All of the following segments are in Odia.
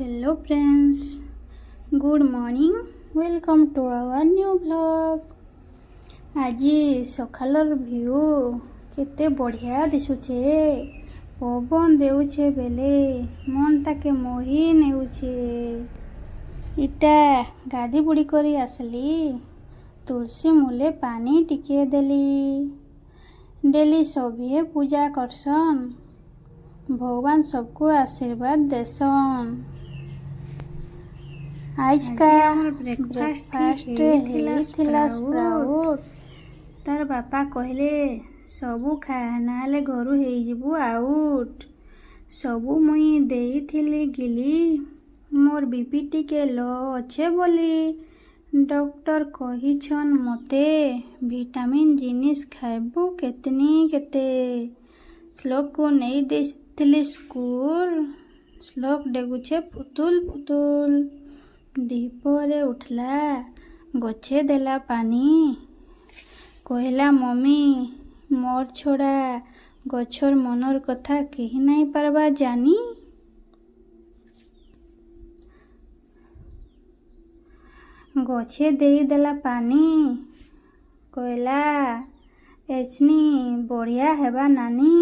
Hello friends, good morning, welcome to our new vlog. ଆଜି ସକାଳର ଭିଉ କେତେ ବଢ଼ିଆ ଦିଶୁଛେ। ପବନ ଦେଉଛେ ବେଲେ ମନଟାକେ ମୋହି ନେଉଛେ। ଇଟା ଗାଧି ବୁଡ଼ି କରି ଆସିଲି, ତୁଳସୀ ମୂଲେ ପାନି ଟିକେ ଦେଲି। ଡେଲି ସଭିଏ ପୂଜା କରସନ୍, ଭଗବାନ ସବକୁ ଆଶୀର୍ବାଦ ଦେସନ୍। ଆଜକା ଆଜି ଆମର ବ୍ରେକଫାଷ୍ଟ ବ୍ରେକଫାଷ୍ଟରେ ହେଇଥିଲା ହେଇଥିଲା ସ୍ପ୍ରାଉଟ୍। ସ୍ପ୍ରାଉଟ୍। ତାର ବାପା କହିଲେ ସବୁ ଖା, ନହେଲେ ଘରୁ ହେଇଯିବୁ ଆଉଟ୍। ସବୁ ମୁଇଁ ଦେଇଥିଲି ଗିଲି, ମୋର୍ ବିପି ଟିକେ ଲୋ ଅଛେ ବୋଲି ଡକ୍ଟର କହିଛନ୍ ମତେ, ଭିଟାମିନ୍ ଜିନିଷ୍ ଖାଇବୁ କେତନି କେତେ। ଶ୍ଲୋକକୁ ନେଇ ଦେଇଥିଲି ସ୍କୁଲ, ଶ୍ଲୋକ ଡେଗୁଛେ ଫୁତୁଲ ଫୁତୁଲ। ଦ୍ୱିପହରେ ଉଠଲା, ଗଛେ ଦେଲା ପାନି, କହିଲା ମମି ମୋର୍ ଛଡ଼ା ଗଛର ମନର କଥା କେହି ନାଇଁ ପାରବା ଜାନି। ଗଛେ ଦେଇଦେଲା ପାନି, କହିଲା ଏଛନି ବଢ଼ିଆ ହେବା ନାନୀ।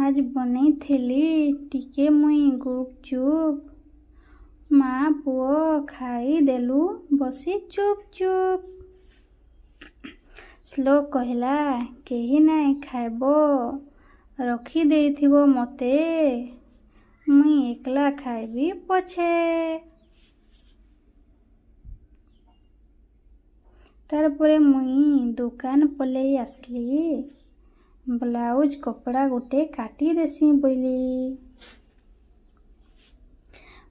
ଆଜ୍ ବନେଇଥିଲି ଟିକେ ମୁଇଁ ଗୁପଚୁପ୍, ମା ପୁଅ ଖାଇଦେଲୁ ବସି ଚୁପ୍ ଚୁପ୍। ଶ୍ଲୋକ କହିଲା କେହି ନାଇଁ ଖାଇବ, ରଖିଦେଇଥିବ ମତେ, ମୁଇଁ ଏକଲା ଖାଇବି ପଛେ। ତାରପରେ ମୁଇଁ ଦୋକାନ ପଲେଇ ଆସିଲି, ବ୍ଲାଉଜ କପଡ଼ା ଗୋଟେ କାଟି ଦେସି ବୋଇଲି।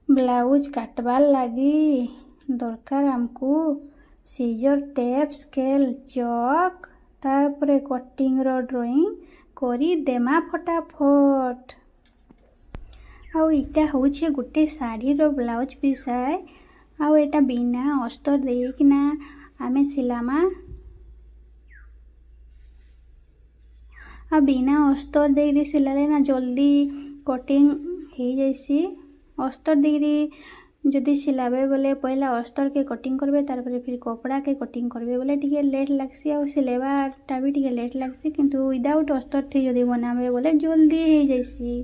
ବ୍ଲାଉଜ କାଟବାର୍ ଲାଗି ଦରକାର ଆମକୁ ସିଜର, ଟେପ୍, ସ୍କେଲ୍, ଚକ୍। ତାରପରେ କଟିଂର ଡ୍ରଇଂ କରିଦେମା ଫଟାଫଟ। ଆଉ ଇଟା ହଉଛେ ଗୋଟେ ଶାଢ଼ୀର ବ୍ଲାଉଜ ପିସ୍ ଆଏ, ଆଉ ଏଟା ବିନା ଅସ୍ତର ଦେଇକିନା ଆମେ ସିଲାମା। ଆଉ ବିନା ଅସ୍ତର ଦେଇକି ସିଲାଲେ ନା ଜଲ୍ଦି କଟିଂ ହେଇଯାଇସି। ଅସ୍ତର ଦେଇକିରି ଯଦି ସିଲାବେ ବୋଲେ ପହିଲା ଅସ୍ତରକେ କଟିଂ କରବେ, ତାରପରେ ଫିର୍ କପଡ଼ାକେ କଟିଂ କରବେ ବୋଲେ ଟିକେ ଲେଟ୍ ଲାଗ୍ସି, ଆଉ ସିଲେଇବାଟା ବି ଟିକେ ଲେଟ୍ ଲାଗ୍ସି। କିନ୍ତୁ ୱିଦାଉଟ୍ ଅସ୍ତର ଥି ଯଦି ବନାବେ ବୋଲେ ଜଲ୍ଦି ହେଇଯାଇସି।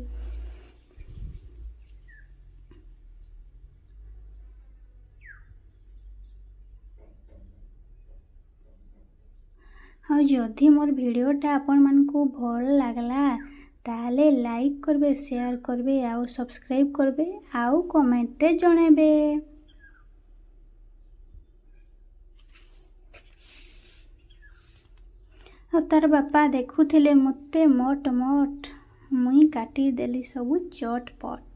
ଆଉ ଯଦି ମୋର୍ ଭିଡ଼ିଓଟା ଆପଣମାନଙ୍କୁ ଭଲ୍ ଲାଗଲା ତାହେଲେ ଲାଇକ୍ କରବେ, ସେୟାର କରବେ ଆଉ ସବସ୍କ୍ରାଇବ୍ କରବେ ଆଉ କମେଣ୍ଟରେ ଜଣାଇବେ। ଆଉ ତାର ବାପା ଦେଖୁଥିଲେ ମୋତେ ମଟ ମଟ, ମୁଇଁ କାଟିଦେଲି ସବୁ ଚଟପଟ।